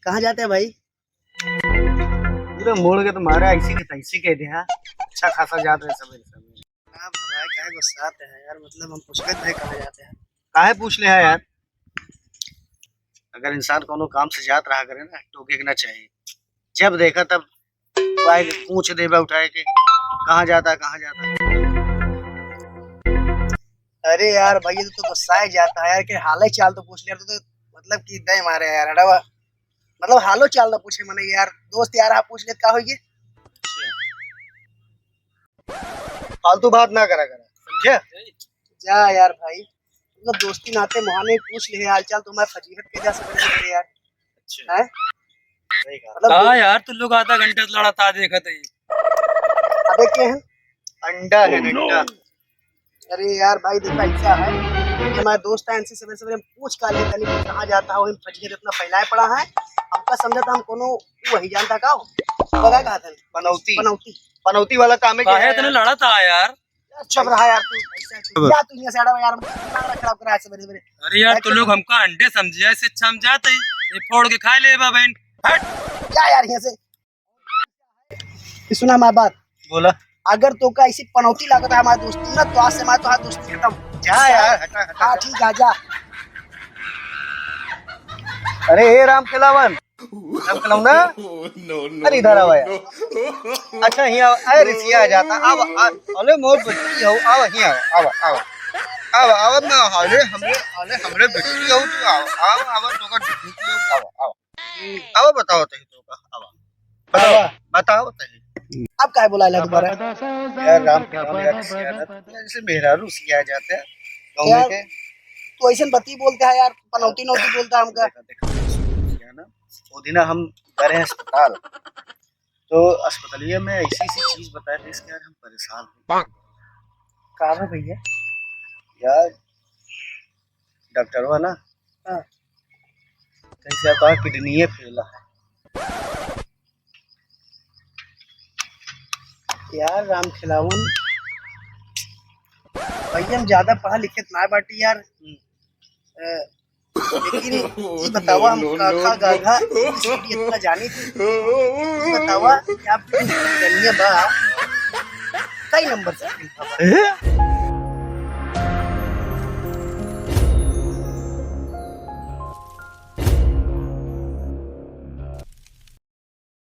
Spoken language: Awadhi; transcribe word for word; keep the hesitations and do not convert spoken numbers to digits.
कहाँ जाते हैं भाई? पूरे मोड़ के तुम्हारे ऐसी की तैसी कह दे, हाँ? अच्छा खासा जात रहे सवेरे सवेरे। हाँ भाई, काहे गुस्साते हैं यार, मतलब हम पूछबे भाई कहाँ जाते हैं। काहे पूछ ले है यार? अगर इंसान कोनो काम से जात रहा करे ना, टोके के ना चाहिए। जब देखा तब भाई पूछ देबा उठाए के, कहाँ जाता है, कहाँ जाता है। अरे यार भाई, ये तो गुस्सा ही जाता है यार, कि हाल ही चाल तो पूछ लिया तो, तो मतलब कि दे मारे यार, हटावा। मतलब हालो चाल ना पूछे मने यार, दोस्त यार आप पूछ ले का होइए। फालतू बात ना करा करा, समझे? जा यार भाई, मतलब दोस्ती नाते मुहाने पूछ ले हाल चाल, तुम्हारे फजीहत के जा सवेरे सवेरे यार। अच्छा। हैं? सही कहा। मतलब हाँ यार, तू लोग आधा घंटा से लड़त आ देखत है। अबे के है? अंडा है, अंडा। अरे यार भाई, देखा ऐसा है कि हमारे दोस्त हैं, इनसे सवेरे सवेरे हम पूछ का लेते नहीं, कहाँ जाता हो, इन फजीहत इतना फैलाए पड़ा है, हमका समझा था हम कोनो वही जानता का हो, बगा कहा था? पनौती। पनौती। पनौती वाला काम है क्या काहे है इतने यार? लड़त आ यार? चुप रहा यार तू, ऐसा है तू। या तू यहाँ से हटा यार, दिमाग ना खराब करा है सवेरे सवेरे। अरे यार, तो लोग हमका अंडे समझे, ऐसे अच्छा हम जाते ही ये फोड़ के खा ले बा बहन। हट। जा यार यहाँ से। ये सुना हमारी बात। बोला। अगर तो का ऐसी पनौती लागत है हमारी दोस्ती में, तो आज से हमारी तो दोस्ती खत्म। जा यार, हटा, हटा, हाँ, हटा। ठीक है, जा। अरे, ए राम खेलावन, राम खेलौना, अरे, इधर आवा यार। अच्छा, हियाँ आवा, अरे, रिसिया जाता, आवा, आ, अरे, मोर बच्ची हो, आवा, हियाँ आवा, आवा, आवा। आवा, आवा ना, अरे, हमरे, अरे, हमरे बच्ची हो, तू आवा, आवा, आवा, तोका बच्ची हो, आवा, आवा। आवा, बताओ तही तोका, आवा। बताओ, आवा। बताओ तही। अब काहे बुलाए ला दोबारा? यार, राम खेलावन यार, रिसिया ना, जैसे मेहरारू रिसिया जाते हैं, गाँव में यार, के। तू ऐसन बती बोलता है यार, पनौती नौती बोलता है हमका। देखा, देखा, रिसिया ना, वो दिन हम गए रहे अस्पताल, तो अस्पतालिया में ऐसी ऐसी चीज बताए थे, इसके यार हम परेशान हो गए। का है भैया? यार, डॉक्टरवा ना, हाँ। कैसे आपका किडनीये फेल है। यार राम खेलावन, भैया हम ज्यादा पढ़ा लिखे त ना बाटी यार। हम्म। अ, लेकिन ई बतावा हम क ख ग घ ए बी सी डी इतना जानी थी। ई बतावा कि आप कनिया बा कई नंबर से फेल बा?